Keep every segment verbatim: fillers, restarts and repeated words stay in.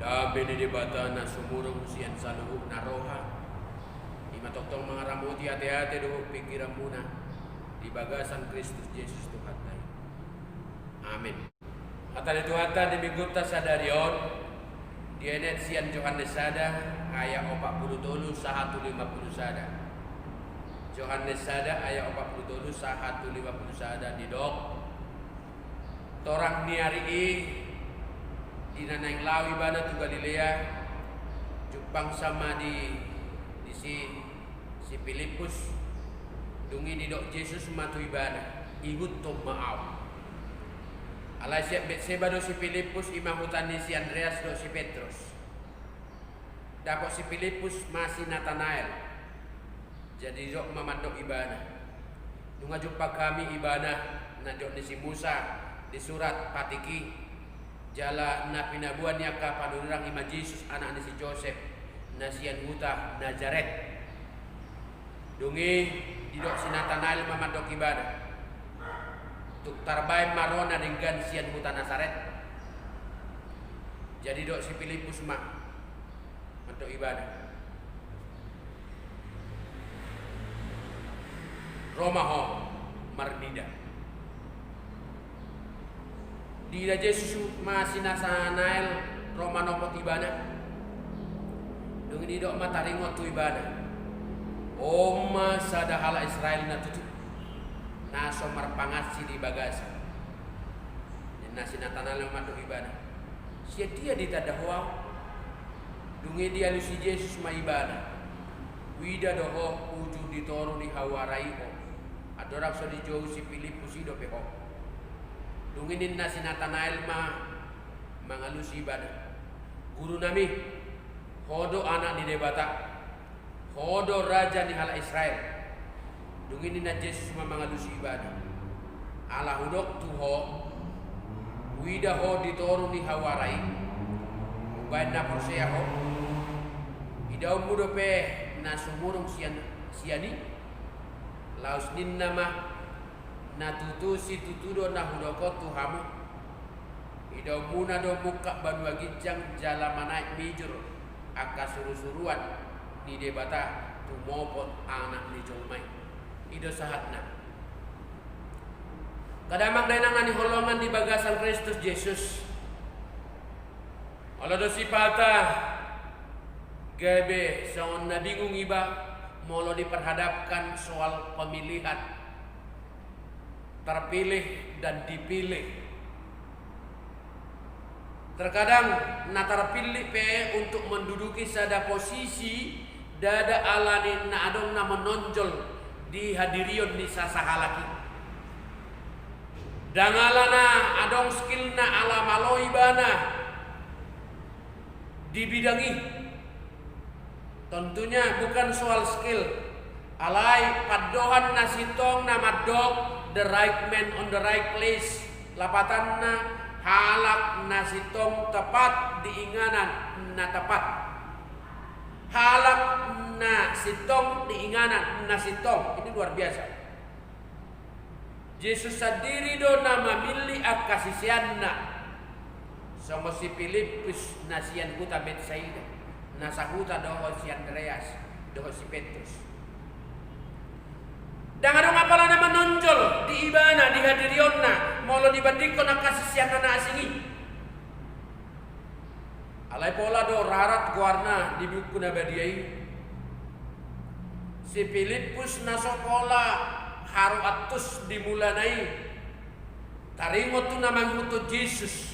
Dame ni Debata na sumurung sian saluhut na roha, i ma tongtong mangaramoti ateate dohot pingkiranmuna di bagasan Kristus Jesus Tuhanta i. Amen. Hata ni Tuhanta di minggunta sadari on, dienet sian Johannes sada ayat opat pulu tolu sahat tu lima pulu sada. Johannes sada ayat opat pulu tolu sahat tu lima pulu sada didok, torang ni ari i, di na naeng laho ibana tu Galilea, jumpang sama di, disi si Pilippus. Dung i didok Jesus ma tu ibana, ihuthon ma ahu. Alai sian Betseba do si Pilippus, i ma huta ni si Andreas dohot si Petrus. Dapot si Pilippus ma si Natanael. Jadi didok ma mandok ibana, nunga jumpang hami ibana na didok ni si Musa di surat patik i, jala na pinaboa ni angka panurirang, i ma Jesus anak ni si Josep, na sian huta Nazaret. Dung i didok si Natanael ma mandok ibana, tung tarbaen ma ro na denggan sian huta Nazaret. Jadi didok si Pilippus ma mandok ibana, ro ma ho marnida. Diida Jesus ma si Natanael ro manopot ibana. Dung i didok ma taringot tu ibana, on ma sada halak Israel na tutu, na so marpangansi di bagasan. Ninna si Natanael ma mandok ibana, sian dia ditanda ho ahu? Dung i dialusi Jesus ma ibana, huida do ho uju di toru ni hawara i ho, andorang so dijou si Pilippus i dope ho. Dung i ninna si Natanael ma mangalusi ibana, Guru nami, ho do anak ni Debata. Ho do raja ni halak Israel. Dung i ninna Jesus ma mangalusi ibana, ala hudok tu ho, huida ho di toru ni hawara i, umbaen na porsea ho. Idaonmu dope na sumurung sian, sian i? Laos ninna ma, na tutu situtu do na hudok on tu hamu. Idaonmuna do mungkap banua ginjang jala manaek mijur angka surusuruan ni Debata tumopot Anak ni jolma i. I do sahatna. Angka damang dainang na hinaholongan di bagasan Kristus Jesus. Olo do sipata gabe songon na bingung iba molo diperhadapkan soal pemilihan, terpilih dan dipilih. Terkadang na terpilih pe untuk menduduki sada posisi ndada alani na adong na menonjol di hadirion ni sasahalak i. Ndang ala na adong skillna, ala malo ibana di bidang i. Tentunya bukan soal skill, alai pandohan na sintong na mandok the right man on the right place. Lapatanna, halak na sintong tepat di inganan na tepat. Halak na sintong di inganan na sintong. Ini luar biasa. Jesus sandiri do na mamillit angka siseanna, songon si Pilippus na sian huta Betsaida, na sahuta dohot si Andreas dohot si Petrus. Ndang adong apala na menonjol di ibana di hadirionna molo dibandingkon angka siseanna na asing i. Alai pola do rarat goarna di Buku na Badia i. Si Pilippus na so pola haru antus di mulana i taringot tu na mangihuthon Jesus.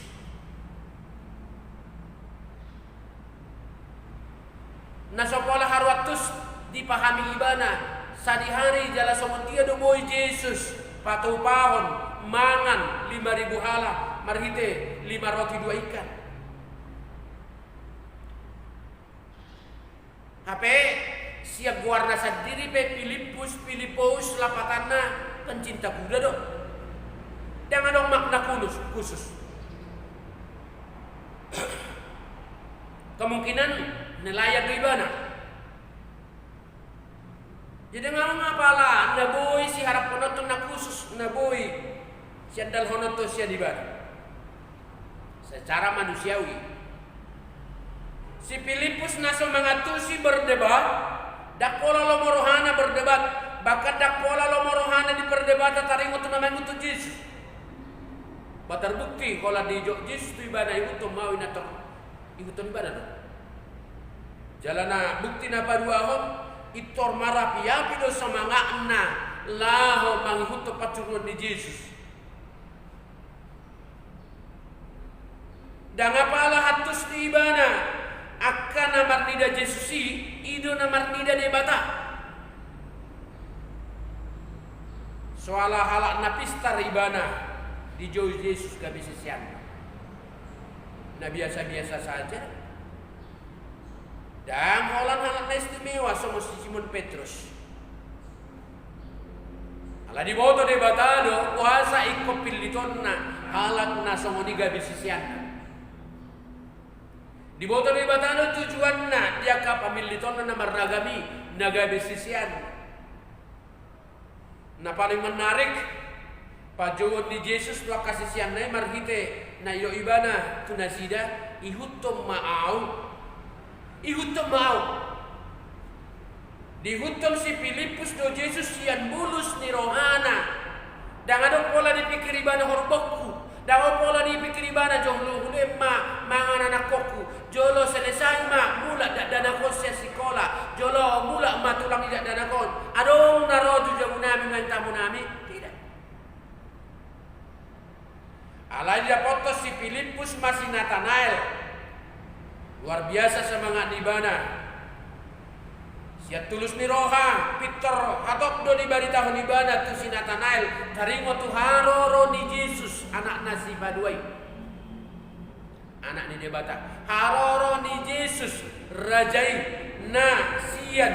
Na so pola haru antus dipahami ibana sadihari jala songon dia do boi Jesus patupahon mangan lima ribu halak marhite lima roti dua ikan. Hape sian goarna sandiri pe Pilippus, Pilippus lapatanna pencinta kuda do. Ndang adong makna kulus, khusus. Kemungkinan nelayan do ibana. Jadi ndang adong apala na boi siharaphonon na khusus, na boi siandalhonon sian ibana. Secara manusiawi. Si Pilippus na so mangantusi berdebat, ndang pola lomo rohana berdebat, bahkan ndang pola lomo rohana di perdebatan taringot tu na mangihuthon Jesus. Ba tarbukti holan dijou Jesus tu ibana, ihuthon ma au, i na tor ihuthon ibana do. Jala na bukti na paduahon, pintor marapi-api do semangatna laho mangihuthon pansuruan ni Jesus. Ndang apala antus di ibana angka na marnida Jesus i, i do na marnida Debata. Soal halak na pistar ibana, dijou Jesus gabe siseanna na biasa-biasa saja. Ndang holan halak na istimewa songon si Simon Petrus. Ala diboto Debata do boasa ingkon pillitonna halak na songon i gabe siseanna. Diboto Debata do tujuanna di angka pamillitonna na marragam i na gabe siseanna. Na paling menarik, panjouon ni Jesus tu angka siseanna i marhite na idok ibana tu nasida, ihuthon ma au. Ihuthon ma au. Diihuthon si Pilippus do Jesus sian bulus ni rohana. Ndang adong pola dipikir ibana horbo. Ndang adong pola dipikir ibana jolo hulehon ma mangan anakkonku, jolo selesai ma mulak dakdanak on sian sikola, jolo mulak ma tulang ni dakdanak on. Adong na ro tu jabunami nuaeng tamunami? Tidak. Alai didapothon si Pilippus ma si Natanael. Luar biasa semangat ni ibana. Sian tulus ni roha, pintor hatop do dibaritahon ibana tu si Natanael taringot tu haroro ni Jesus, anakna sipalua i, anak ni Debata. Haroro ni Jesus, raja i, na sian,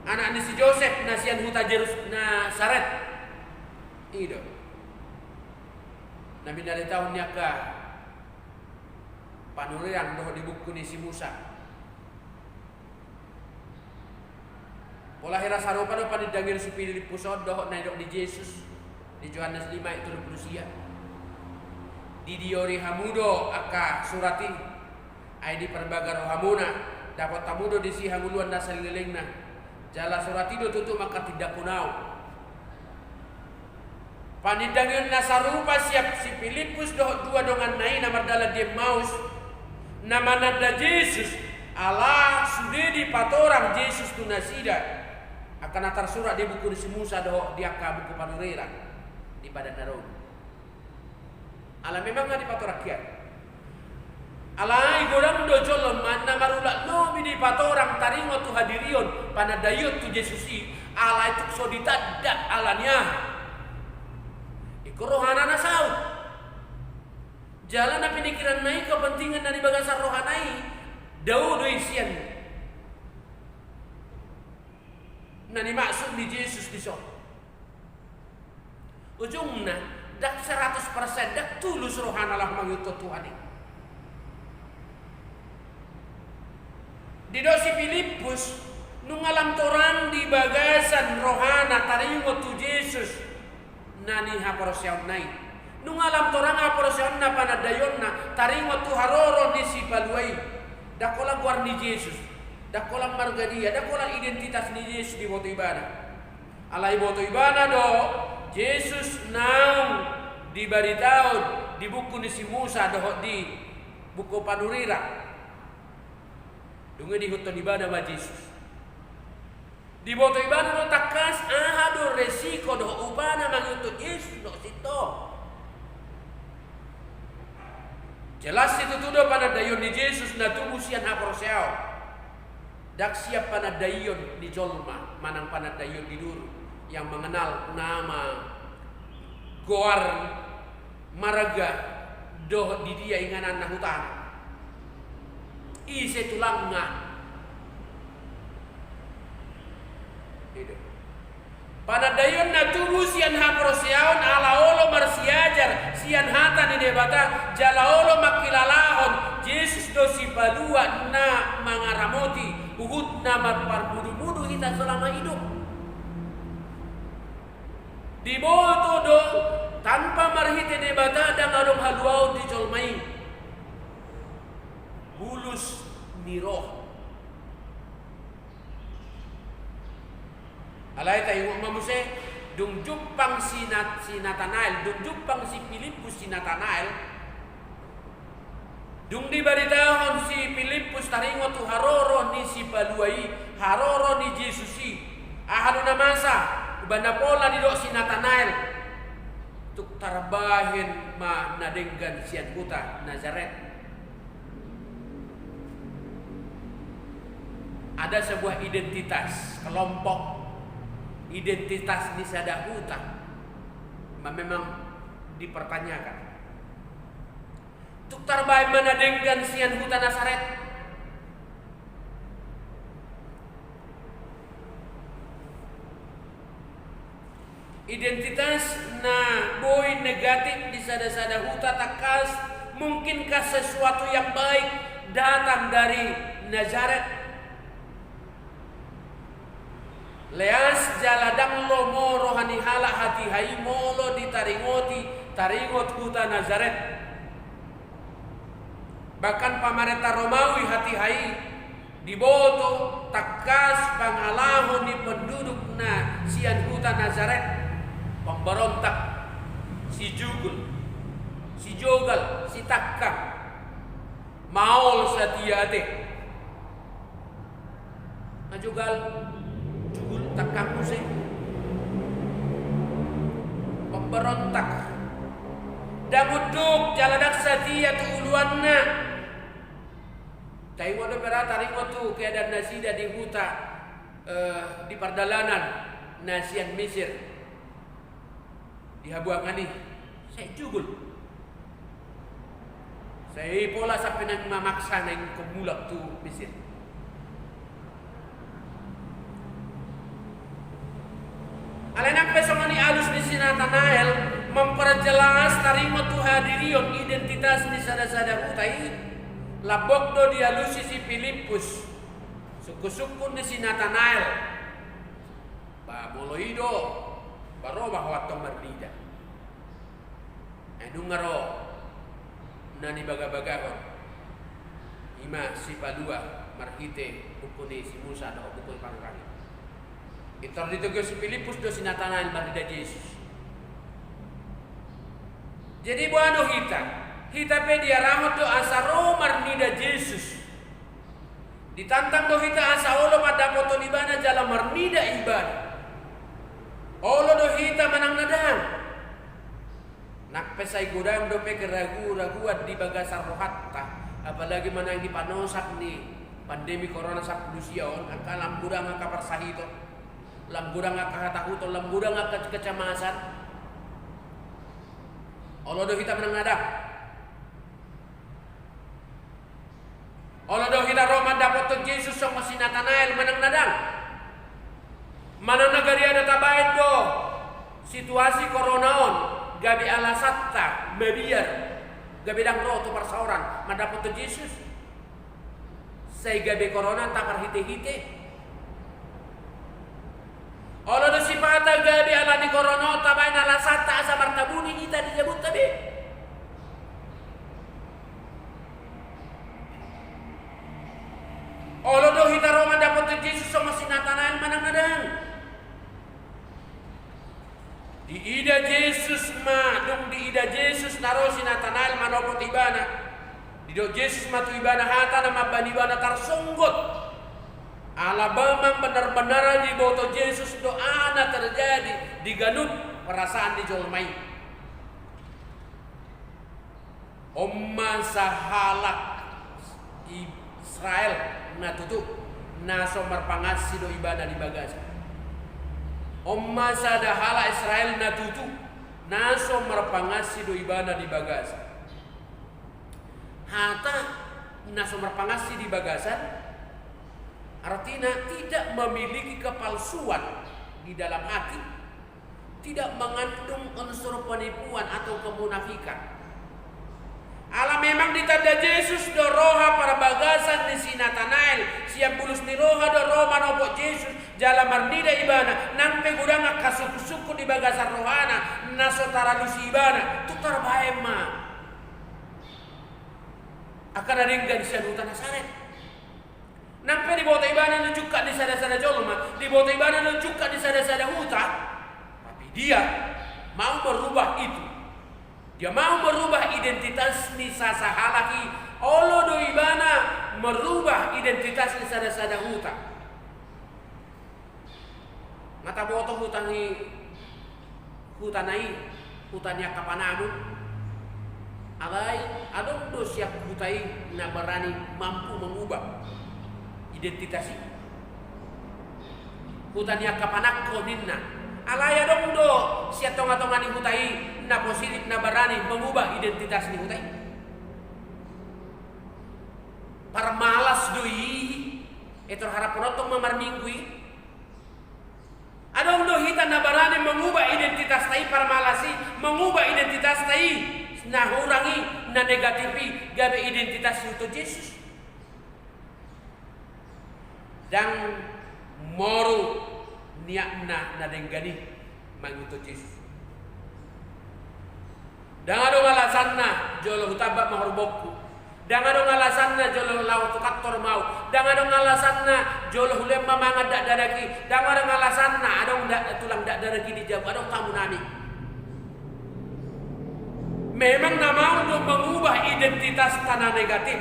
anak ni si Josep, na sian huta Jerus-, Nasaret. I do na binaritahon ni angka panurirang dohot di buku ni si Musa. Pola hira sarupa do panindangion si Pilippus on dohot na nidok ni Jesus di Johannes lima ayat tolu pulu sia. Didiori hamu do angka surat i, ai diparbaga rohamuna, dapot hamu do disi hangoluan na saleleng-lelengna. Jala surat i do tutu manghatindanghon au. Panindangion na sarupa sian si Pilippus dohot dua donganna i na mardalan di Emmaus, na mananda Jesus, ala sude dipatorang Jesus tu nasida angka na tarsurat di buku ni si Musa dohot di angka buku panurirang di Padan na Robi. Ala memang nga dipatorang hian. Alai godang do jolma na marulak lobi dipatorang taringot tu hadirion, panandaion tu Jesus i, alai tung so ditanda ala ni aha. Ingkon rohana na saut. Jala na pinikiranna i, kepentingan na di bagasan rohana i, dao do i sian na nimaksud ni Jesus dison. Ujungna, ndang seratus persen, ndang tulus rohana laho mangihuthon Tuhan i. Didok si Pilippus, nunga lam torang di bagasan rohana taringot tu Jesus na nihaporseaonna i. Nunga lam torang haporseaonna, panandaionna taringot tu haroro ni sipalua i. Ndang holan goar ni Jesus, ndang holan marga dia, ndang holan identitas ni Jesus diboto ibana. Alai diboto ibana do Jesus naung dibaritahon di buku ni si Musa dohot di buku panurirang. Dung i diihuthon ibana ma Jesus. Diboto ibana do tangkas aha do resiko dohot upana mangihuthon Jesus dohot sintong. Jelas situtu do panandaion ni Jesus na tubu sian haporseaon. Ndang sian panandaion ni jolma manang panandaion ni duru yang mengenal nama, goar, marga dohot di dia ingananna, hutana. Ise tulangna. I do. Panandaion na tubu sian haporseaon ala olo marsiajar sian hata ni Debata, jala olo mangkilalahon Jesus do sipalua na mangaramoti huhut na marparmudu-mudu hita selama hidup. Diboto do, tanpa marhite Debata ndang adong haluaon di jolma i. ni roha. Alai taingot ma muse, dung jumpang si Na-, si Natanael, dung jumpang si Pilippus si Natanael, dung dibaritahon si Pilippus taringot tu haroro ni sipalua i, haroro ni Jesus i, aha do na masa, umbahen na pola didok si Natanael, tung tarbahen ma na denggan sian huta Nazaret. Ada sebuah identitas kelompok, identitas di sada huta, ma-, memang dipertanyakan. Tung tarbahen ma na denggan sian huta Nazaret. Identitas na boi negatif di sada-sada huta tangkas, mungkinkah sesuatu yang baik datang dari Nazaret? Leas jala ndang lomo roha ni halak hatiha i molo ditaringoti taringot huta Nazaret. Bahkan pamarenta Romawi hatiha i diboto tangkas pangalaho ni pendudukna sian huta Nazaret, pemberontak, sijugul, sijogal, sitangkang, maol satia ate. Na jogal, jugul, tangkang muse, pemberontak, ndang unduk jala ndang satia tu uluanna. Taingot dope ra taringot tu keadaan nasida di huta, eh, di pardalanan na sian Mesir. Di habuangan i, sai jugul. Sai pola sampe naeng mamaksa naeng mulak tu Mesir. Alai nang pe songon i alus ni si Natanael memperjelas taringot tu hadirion identitas ni sada-sada huta i, lambok do dialusi si Pilippus. Sungkun-sungkun ni si Natanael. Ba molo i do, ba ro ma ho antong marnida. Ai nunga ro na nibagabagahon. I ma sipalua marhite buku ni si Musa dohot buku ni panurirang i. Pintor ditogihon si Pilippus do si Natanael marnida Jesus. Jadi boha do hita? Hita pe diarahon do asa ro marnida Jesus. Ditantang do hita asa olo mandapothon ibana jala marnida ibana. Olo do hita manang na ndang? Nang pe sai godang dope keragu-raguan di bagasan rohanta, apalagi manang di panosak ni pandemi corona sampulu sia on, angka lam godang angka parsahiton, lam godang angka hatahuton, lam godang angka kecemasan. Olo do hita manang na ndang? Olo do hita ro mandapothon Jesus songon si Natanael manang na ndang? Manang na gariada tabaen do situasi corona on gabe alasanta mabiar gabe ndang ro tu parsaoran mandapothon Jesus? Sai gabe corona taparhite-hite. Olo do sipata gabe ala ni corona on tabaen alasanta asa martabuni hita di jabunta be? Olo do hita ro mandapothon Jesus songon si Natanael manang na ndang? Diida Jesus ma, dung diida Jesus na ro si Natanael manopot ibana, didok Jesus ma tu ibana hata na mambahen ibana tarsonggot. Ala memang benar-benar diboto Jesus do aha na terjadi di ganup perasaan ni jolma i. On ma sahalak Israel na tutu na so marpangansi do ibana di bagasan. On ma sada halak Israel na tutu na so marpangansi do ibana di bagasan. Hata na so marpangansi di bagasan artina tidak memiliki kepalsuan di dalam hati, tidak mengandung unsur penipuan atau kemunafikan. Ala memang ditanda Jesus do roha parbagasan ni si Natanael, sian bulus ni roha do ro manopot Jesus, jala marnida ibana, nang pe godang angka sungkun-sungkun di bagasan rohana na so taralusi ibana, tung tarbaen ma. Angka na denggan sian huta Nasaret. Nang pe diboto ibana do jungkat ni sada-sada jolma, diboto ibana do jungkat ni sada-sada huta, tapi dia mau merubah itu. Dia mau merubah identitas ni sasahalak i. Olo do ibana merubah identitas ni sada-sada huta. Nga taboto huta ni, huta na i, huta ni angka panamun. Alai adong do sian huta i na barani mampu mengubah identitas i. Huta ni angka panangko ninna. Alai adong do sian tonga-tonga ni huta i na positif, na barani mengubah identitas ni huta i. Parmalas do i. Etor harap penonton ma marminggu i. Adong do hita na barani mengubah identitas ta i, parmalas i, mengubah identitas ta i, na hurang i, na negatif i, gabe identitas ihut Jesus. Ndang moru niatna na denggan i mangihuthon Jesus. Ndang adong alasanna jolo hutamba ma horbongku. Ndang adong alasanna jolo laho tu kantor ma au. Ndang adong alasanna jolo hulehon ma mangan dakdanak i. Ndang adong alasanna adong da-, tulang dakdanak i di jabu, adong tamu nami. Memang na mau do mengubah identitas ta na negatif.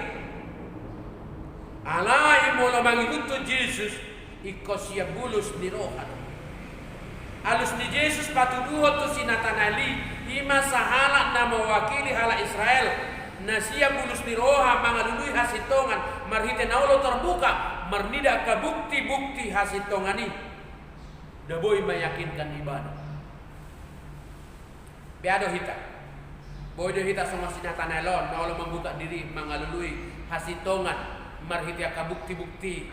Alai molo mangihuthon Jesus, ingkon sian bulus ni roha do. Alus ni Jesus patuduhon tu si Natanael i, i ma sahalak na mewakili halak Israel, na sian bulus ni roha mangalului hasintongan marhite na olo terbuka, marnida angka bukti-bukti hasintongan i. Nda boi meyakinkan ibana. Bea do hita. Boi do hita songon si Natanael on, na olo membuka diri, mangalului hasintongan marhite angka bukti-bukti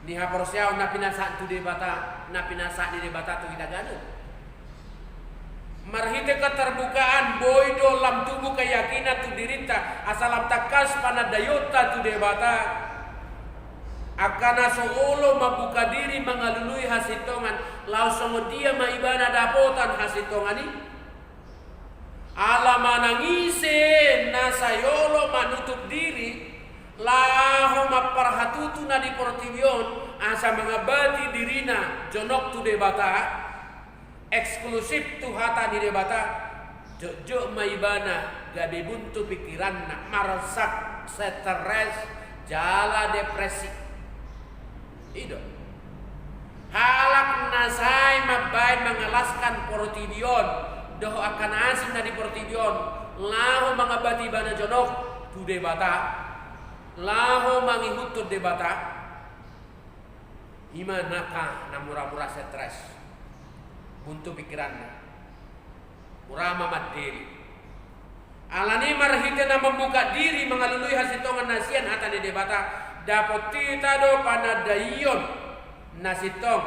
ni haporseaon na pinasahat tu Debata, na pinasahat ni Debata tu hita ganup. Marhite keterbukaan, boi do lam tumbuh keyakinan tu dirinta, asa lam tangkas panandaionta tu Debata. Angka na so olo mambuka diri mangalului hasintongan, laos songon dia ma ibana dapotan hasintongan i? Ala manang ise na sai olo manutup diri, laho mamparhatutu na di portibi on, asa mangambati dirina jonok tu Debata, eksklusif tu hata ni Debata, jotjot ma ibana gabe buntu pikiranna, marsak, stres, jala depresi. I do. Halak na sai mambaen mangalaskan portibi on dohot angka na asing na di portibi on, laho mangambati ibana jonok tu Debata, laho mangihuthon Debata. I ma angka na mura-mura stres, buntu pikiranna, mura ma mandele. Alani marhite na mambuka diri mangalului hasintongan na sian hata ni Debata, dapot hita do panandaion na sintong,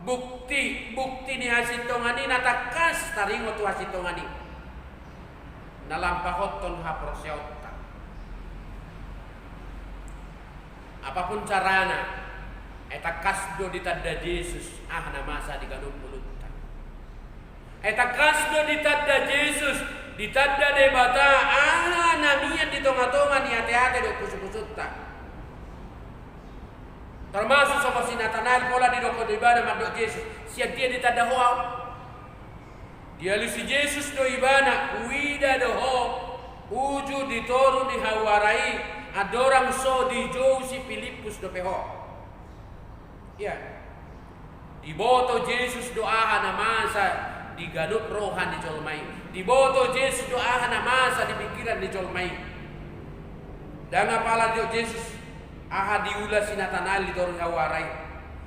bukti, bukti ni hasintongan i na tangkas taringot tu hasintongan i, na lampahothon haporseaonta. Apapun carana, ai tangkas do ditanda Jesus aha na masa di ganup ngolunta. Ai tangkas do ditanda Jesus, ditanda Debata aha na mian di tonga-tonga ni ate-ate dohot pusu-pusunta. Termasuk songon si Natanael, pola didok do ibana mandok Jesus, sian dia ditanda ho ahu? Dialusi Jesus do ibana, huida do ho uju di toru ni hawara i, andorang so dijou si Pilippus dope ho. Ia. Diboto Jesus do aha na masa di ganup roha ni jolma i. Diboto Jesus do aha na masa di pikiran ni jolma i. Ndang apala didok Jesus aha diula si Natanael di toru ni hawara i.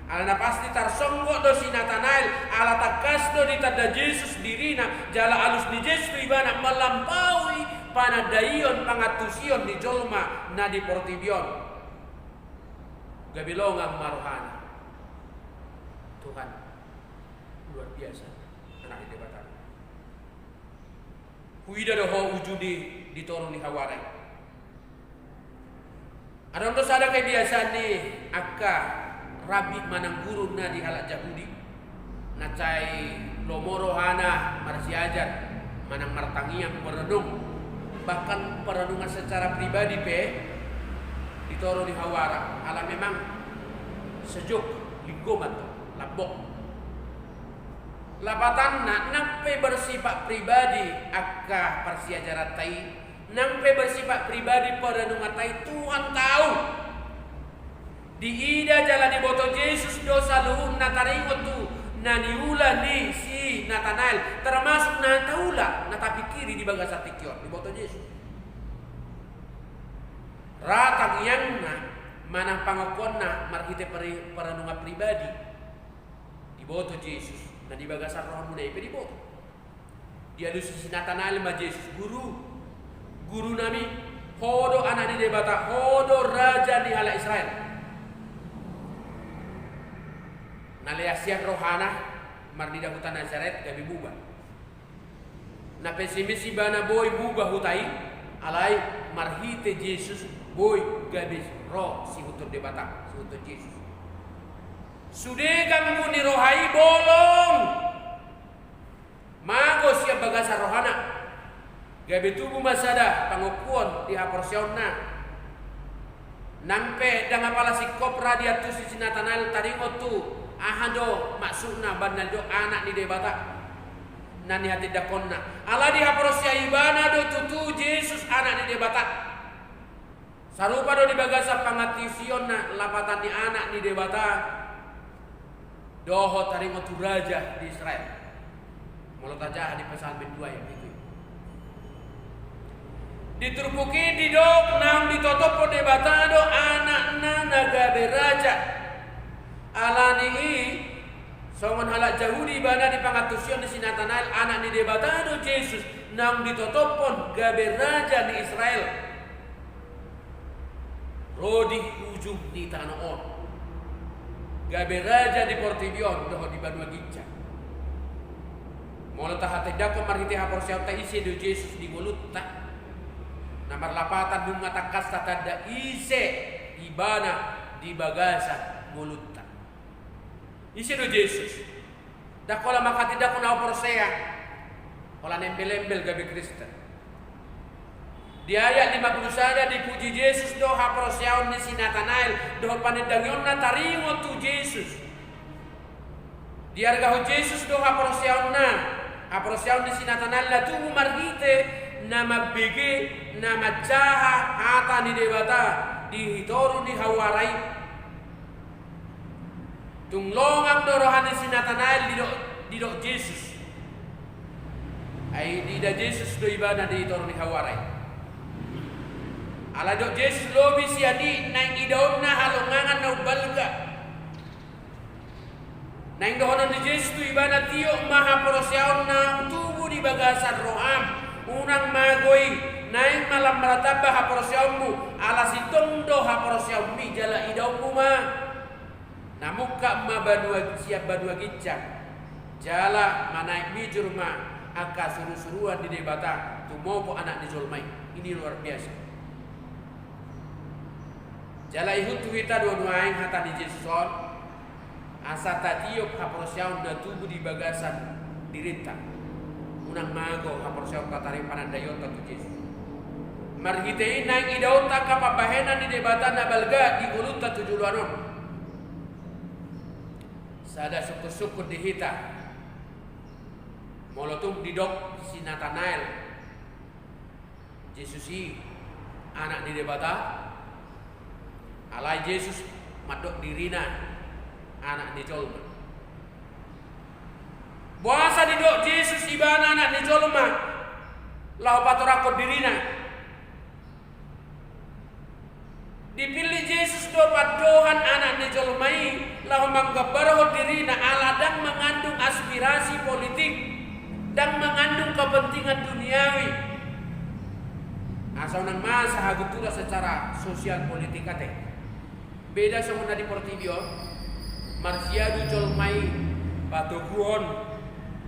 Alana pasti tarsonggot do si Natanael, ala tangkas do ditanda Jesus dirina, jala alus ni Jesus tu ibana melampaui panandaion, pangantusion ni jolma na di portibi on. Gabe longang ma rohana. Tuhan, luar biasa, Anak ni Debata. Huida do ho uju di, di toru ni hawara i. Adong do sada kebiasaan ni angka rabbi manang guru na di halak Jahudi, na sai lomo rohana marsiajar, manang martangiang, merenung. Bahkan perenungan secara pribadi pe, Di toru ni hawara, ala memang sejuk, linggoman do, lambok. Lapatanna, nang pe bersifat pribadi angka parsiajaranta i, nang pe bersifat pribadi perenunganta i, Tuhan tahu. Diida jala diboto Jesus do saluhutna, taringot tu na niula ni si Natanael, termasuk na taula, na tapingkiri di bagasan tingki on, diboto Jesus. Ra tangiangna manang pangokuonna marhite peri-, perenungan pribadi. Diboto Jesus, na di bagasan rohamuna i pe diboto. Dialusi si Natanael ma Jesus, Guru, Guru nami, Ho do Anak ni Debata, Ho do Raja ni halak Israel. Na leas sian rohana, marnida huta Nazaret gabe bubar. Na pesimis ibana boi bubar huta i, alai marhite Jesus boi gabe ro sihunton Debata, sihunton Jesus. Sude ganggu ni roha i bolong mago sian bagasan rohana, gabe tubu ma sada pangokuon di haporseaonna. Nang pe ndang apala singkop ra diantusi si Natanael taringot tu aha do maksudna umbahen na didok Anak ni Debata na nihatindangkonna. Ala dihaporseai ibana do tutu Jesus Anak ni Debata. Sarupa do di bagasan pangantusionna lapatan ni Anak ni Debata dohot taringot tu Raja di Israel. Molo tajaha di Psalmen dua ayat pitu i. Di turpuk i didok naung ditotophon Debata do Anakna na gabe Raja. Ala ni i, songon halak Jahudi ibana di pangantusion ni si Natanael, Anak ni Debata do Jesus naung ditotophon gabe Raja ni Israel. Ro di ujung ni tano on, gabe raja di portibi on dohot di banua ginjang. Molo tahatindangkon marhite haporseaonta, ise do Jesus di ngolunta, na marlapatan nunga tangkas tatanda ise ibana di bagasan ngolunta. Ise do Jesus? Ndang holan manghatindangkon na porsea, holan embel-embel gabe Kristen. Di ayat lima pulu sada dipuji Jesus do haporseaon ni si Natanael dohot panindangionna taringot tu Jesus. Diargahon Jesus do haporseaonna, haporseaon ni si Natanael na tubu marhite na mambege, na manjaha hata ni Debata di toru ni hawara i. Tung longang do roha ni si Natanael didok, didok Jesus. Ai diida Jesus do ibana di toru ni hawara i. Ala didok Jesus, lobi sian i naeng idaonna halongangan na umbalga. Naeng dohonon ni Jesus tu ibana, tiop ma haporseaon naung tubu di bagasan roham. Unang mago i, naeng ma lam martamba haporseaonmu, ala sintong do haporseaonmi jala idaonmu ma. Na mungkap ma banua, sian banua ginjang, jala manaek mijur ma angka surusuruan ni Debata tumopo Anak ni jolma i. Ini luar biasa. Jala ihut tu hita dua nuaeng hata ni Jesus on, asa tatiop haporseaon na tubu di bagasan dirinta. Unang mago haporseaonta taringot panandaionta tu Jesus. Marhite i naeng idaonta angka pambahenan ni Debata na balga di ngolunta tu joloan on. Sada sungkunsungkun di hita, molo tung didok si Natanael Jesus i Anak ni Debata, alai Jesus mandok dirina Anak ni jolma. Boasa didok Jesus ibana Anak ni jolma laho patorangkon dirina? Dipillit Jesus do pandohan Anak ni jolma i laho manggambarhon dirina, ala ndang mangandung aspirasi politik, ndang mangandung kepentingan duniawi. Asa unang masa hagunturan secara sosial politik ate. Beda songon na di portibi on, marsiadu jolma i patoguhon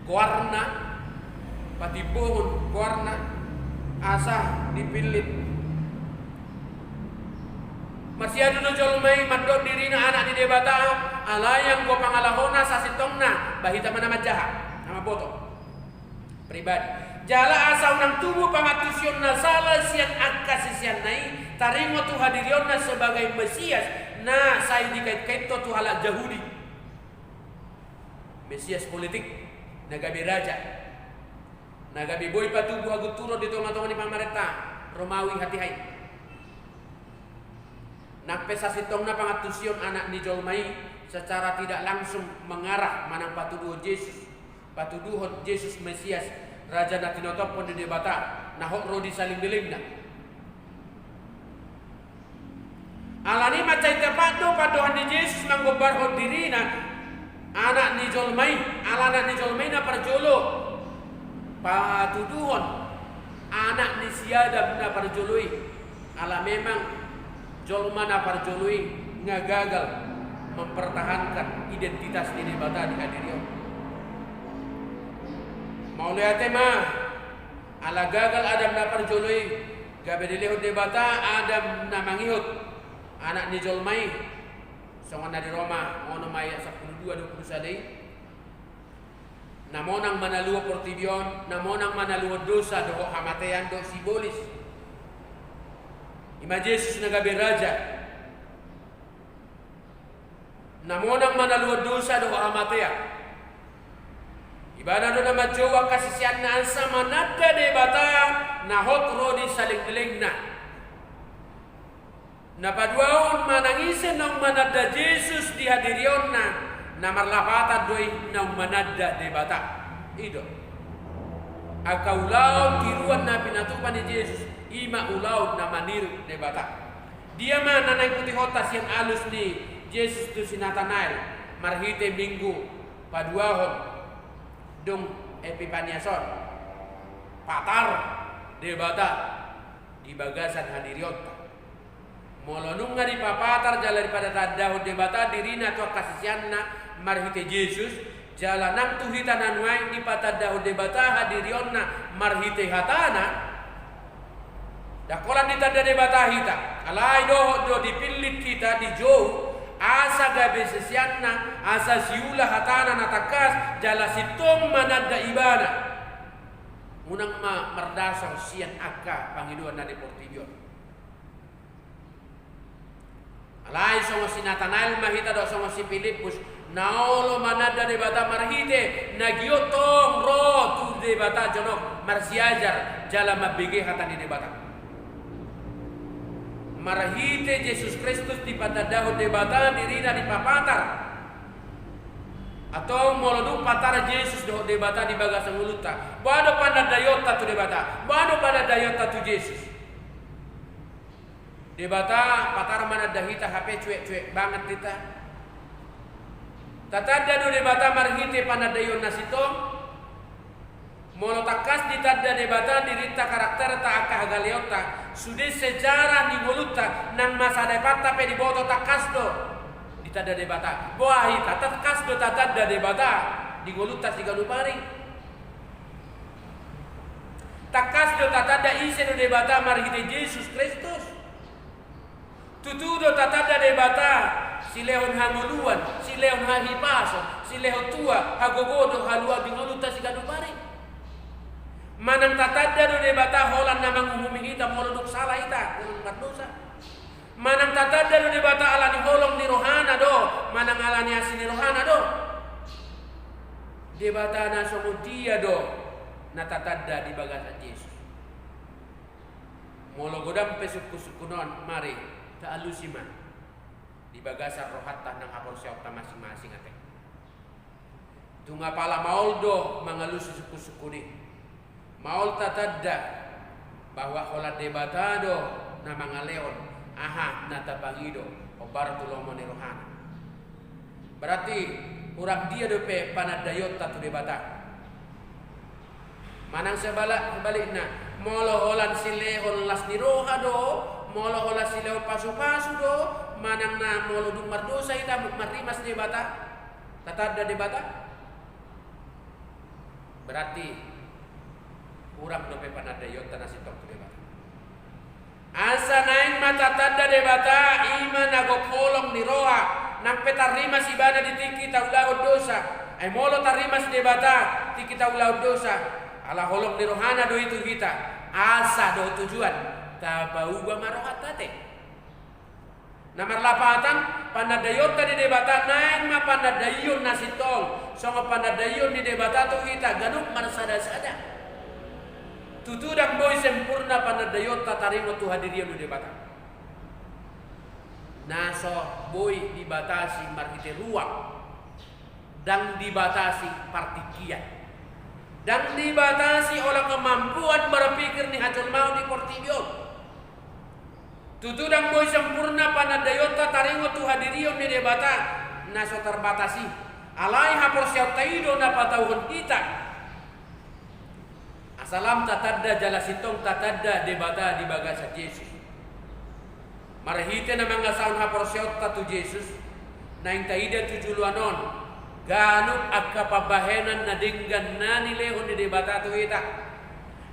goarna, patimbohon goarna, asa dipillit. Marsiadu do jolma i mandok dirina Anak ni Debata, alai anggo pangalahona sasintongna, ba hita ma na manjaha, na mamboto. Pribadi. Jala asa unang tubu pangantusion na sala sian angka siseanna i, Taringot tu hadirionna sebagai Mesias, na sai dikait-kait do tu halak Jahudi. Mesias politik, na gabe raja, na gabe boi patubu hagunturon di tonga-tonga ni pamarenta Romawi hatiha i. Nang pe sasintongna pangantusion Anak ni Jolma i secara tidak langsung mengarah manang patuduhon Jesus, patuduhon Jesus Mesias, raja na tinotophon ni Debata, na hot ro di saleleng-lelengna. Alani i mansai tepat do pandohan ni Jesus manggombarhon dirina Anak ni Jolma i, ala Anak ni Jolma i na parjolo. Patuduhon anak ni si Adam na parjolo i, ala memang jolma na parjolo i nga gagal mempertahankan identitas ni Debata di hadiri on. Mauliate ma, ala gagal Adam na parjolo i, gabe dilehon Debata Adam na mangihut Anak ni Jolma i. Songon na di Roma onom ayat sampulu dua, dua pulu sada i. Na monang manaluhon portibi on, na monang manaluhon dosa dohot hamatean dohot sibolis, i ma Jesus na gabe raja. Na monang manaluhon dosa dohot hamatean. Ibana do na manjou angka siseanna asa mananda Debata na hot ro di saleleng-lelengna. Na paduahon, manang ise naung mananda Jesus di hadirionna, na marlapatan do i naung mananda Debata. I do. Angka ulaon tiruan na pinatupa ni Jesus, i ma ulaon na maniru Debata. Dia ma na naeng putihonta sian alus ni Jesus tu si Natanael marhite Minggu paduahon dung Epipanias on? Patar Debata di bagasan hadirionta. Molo nunga dipapatar jala dipatatandahon Debata dirina tu angka siseanna marhite Jesus, jala nang tu hita na nuaeng dipatandahon Debata hadirionna marhite hatana, ndang holan ditanda Debata hita. Alai dohot do dipillit hita, dijou asa gabe siseanna, asa siula hatana na tangkas jala sintong mananda Ibana. Unang ma mardaso sian angka pangidoan na di portibi on. Alai songon si Natanael ma hita dohot songon si Pilippus, na olo mananda Debata marhite na giot tong ro tu Debata jonok, marsiajar jala mambege hata ni Debata. Marhite Jesus Kristus dipatandahon Debata dirina, dipapatar. Antong molo dung patar Jesus dohot Debata di bagasan ngolunta, boha do panandaionta tu Debata? Boha do panandaionta tu Jesus? Debata patar mananda hita hape cuek-cuek banget hita. Tatanda do Debata marhite panandaion na sintong? Molo tangkas ditanda Debata dirinta, karakterta, angka hagaleonta, sude sejarah ni ngolunta, nang masa depanta pe diboto tangkas do ditanda Debata. Boha hita, tangkas do tatanda Debata di ngolunta siganup ari. Tangkas do tatanda ise do Debata marhite Jesus Kristus. Tutu do tatanda Debata silehon hangoluan, silehon hahipason, silehon tua, hagogoon dohot haluaon di ngolunta siganup ari. Manang tatanda do Debata holan na manguhumi hita molo dung sala hita, molo dung mardosa. Manang tatanda do Debata ala ni holong ni rohana do, manang ala ni asi ni rohana do. Debata na songon dia do na tatanda di bagasan Jesus? Molo godang pe sungkun-sungkun on, mari taalusi ma di bagasan rohanta nang haporseaonta masing-masing ate. Tung apala maol do mangalusi sungkun-sungkun i. Maol tatanda bahwa holan Debata do na mangalehon aha na tapangido hombar tu lomo ni rohana. Berarti hurang dia dope panandaionta tu Debata? Manang sebala-, sebalikna, molo holan silehon las ni roha do, molo holan silehon pasu-pasu do, manang na molo dung mardosa hita marrimas Debata, tatanda Debata? Berarti hurang dope panandaionta na sintong tu Debata. Asa naeng ma tatanda Debata, i ma na gok holong ni roha, nang pe tarrimas ibana di tingki taulahon dosa. Ai molo tarrimas Debata tingki taulahon dosa, ala holong ni rohana do i tu hita, asa dohot tujuan tapauba ma rohanta ate. Na marlapatan, panandaion ta di Debata naeng ma panandaion na sintong, songon panandaion ni Debata tu hita ganup marsada-sada. Tutu ndang boi sempurna panandaion ta taringot tu hadirion ni Debata. Na so boi dibatasi marhite ruang, ndang dibatasi partingkian, ndang dibatasi oleh kemampuan berpikir ni hajolmaon di portibi on. Tutu ndang boi sempurna panandaion ta taringot tu hadirion ni Debata, na so tarbatas i. Alai haporseaon ta i do na patauhon hita asa lam tatanda jala sintong tatanda Debata di bagasan Jesus. Marhite na mangasahon haporseaon ta tu Jesus, naeng taida tu joloan on ganup angka pambahenan na denggan na nilehon ni Debata tu hita.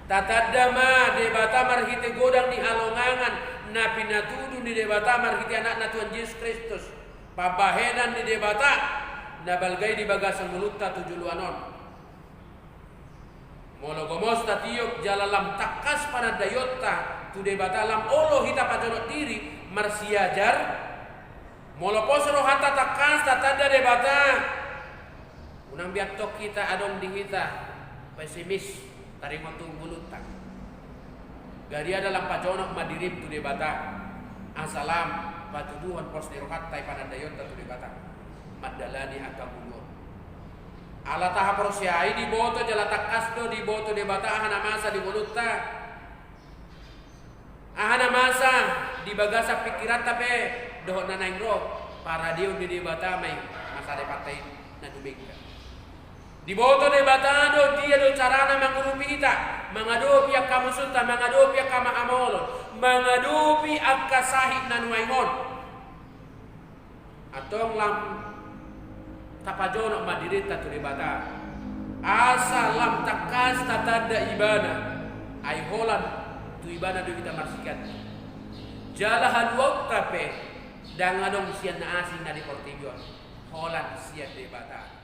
Tatanda ma Debata marhite godang ni halongangan na pinatudu ni Debata marhite Anakna Tuhan Jesus Kristus. Pambahenan ni Debata na balga i di bagasan ngolunta tu joloan on. Molo gomos tatiop jala lam tangkas panandaion ta tu Debata, lam olo hita pajonok diri marsiajar. Molo pos rohanta tangkas tatanda Debata, unang be antong hita adong di hita pesimis taringot tu ngolunta. Gariada lam pajonok ma dirim tu Debata, asa lam patuduhon pos ni rohanta i panandaionta tu Debata mandalani angka ngolu on. Ala tahaporseai, diboto jala tangkas do diboto Debata aha na masa di ngolunta. Aha na masa di bagasan pingkiranta pe dohot na naeng ro, paradeon ni Debata ma i masa depanta i na dumenggan. Diboto Debata do dia do carana mangurupi hita, mangadopi angka musunta, mangadopi angka haholomon, mangadopi angka sahit na nuaeng on. Antong lam tapajonok ma dirinta tu Debata, asa lam tangkas tatanda Ibana, ai holan tu Ibana do hita marsiganti. Jala haluaonta pe ndang adong sian na asing na di portibi on, holan sian Debata.